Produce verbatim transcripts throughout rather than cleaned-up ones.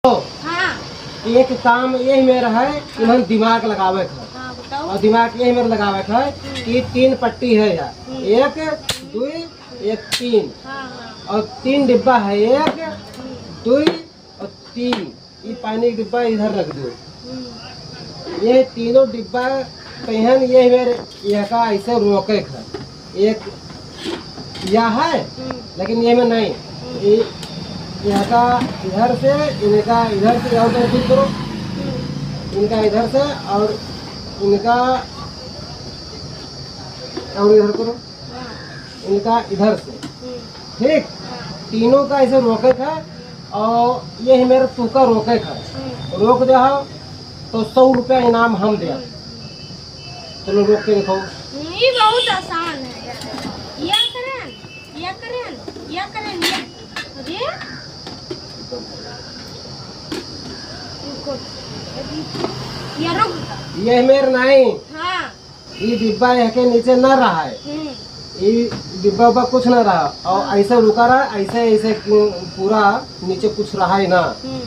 हाँ। एक काम यही मेर है कि हम दिमाग लगावे के है। हाँ, बताओ। और दिमाग यही मेर लगावे के है कि तीन पट्टी है यार, हम्म। एक, दुई, एक, तीन। हाँ, हाँ। और तीन डिब्बा है, एक, हम्म। दुई और तीन। ये पानी का डिब्बा इधर रख दो। हम्म। ये तीनों डिब्बा कहीं ये मेर यहाँ का ऐसे रोके का। एक यह है, हम्म। लेकिन ये में नहीं। हम्म। ये यहाँ का इधर से, इनका इधर से, और तो खुद करो। हम्म। इनका इधर से और इनका और इधर करो। हाँ। इनका इधर से। हम्म। ठीक? हाँ। तीनों का ऐसे रोके का और ये है मेरे तू का रोके का। हम्म। रोक दे हो तो सौ रुपया इनाम हम दे। हम्म। चलो रोक के देखो। हम्म, ये बहुत आसान है यार। या करें, या करें, या करें, या, अरे? रुको। या रुक। ये मेरे नहीं। हाँ। ई डिब्बा यहाँ के नीचे ना रहा है। हम्म। ई डिब्बा उब्बा कुछ ना रहा। और हाँ। ऐसे रुका रहा, ऐसे, ऐसे पूरा नीचे कुछ रहा ही ना। हम्म।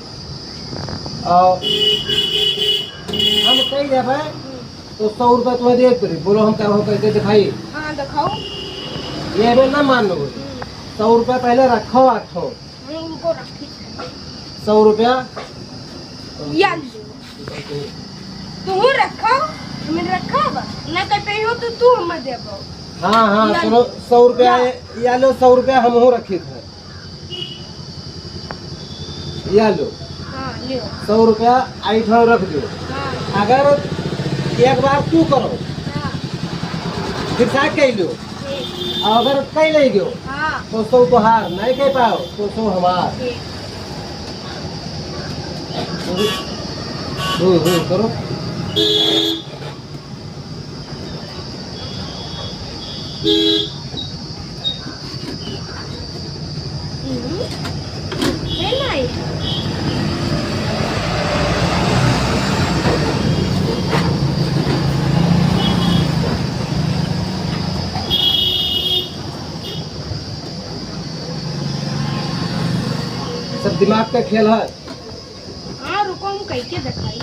और हम कही जाबे, हम्म। तो सौ रुपया तुम्हें दे पड़ी। बोलो हम क्या हो करके दिखाई। हाँ, दिखाओ। ये भी ना मान लो। हम्म। सौ रुपया पहले रखो, रखो। हम उनको रखी थे। सौ रुपया? या लो। तू रखो, हमें रखो बा। ना कर पे हो तो तू हमें देबो। हाँ, हाँ, या सुनो, लो। सौ रुपया या। ये, या लो, सौ रुपया हमहू रखी थे। या लो। हाँ, लियो। सौ रुपया आई ठाव रख दो। हाँ। अगर एक बार तू करो, हाँ। फिर साथ कह लो। ठीक। और अगर कह ले गयो, हाँ। तो सौ तोहार, नहीं कह पाओ, तो सौ हमार। ठीक। हम्म, हम्म, करो। हम्म, है ना ये? सब दिमाग का खेल है। हाँ, रुको, हम कह के दिखाई।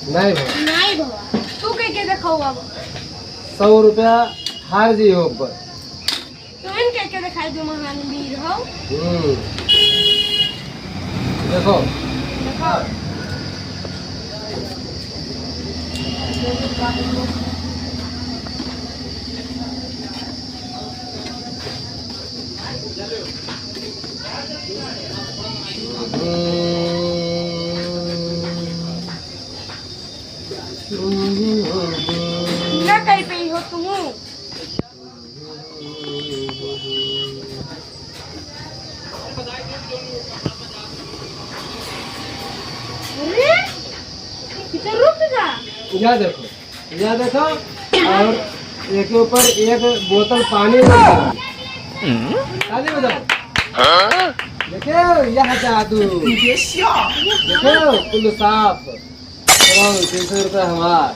नहीं भवा। नहीं भवा, तू कह के दिखाओ अब। सौ रुपया हार जी हो ऊपर। तो इन कह के दिखाई दो, महान वीर हो। हम्म। देखो। देखो। ना कहीं पे ही हो तुम। अरे, इधर रुक जा। या देखो, या देखो, और एक ऊपर एक बोतल पानी में डाल। ताली बजाओ। देखो, यह जादू। देखो, कुल साफ। चलो, तीन सौ रुपया हमार।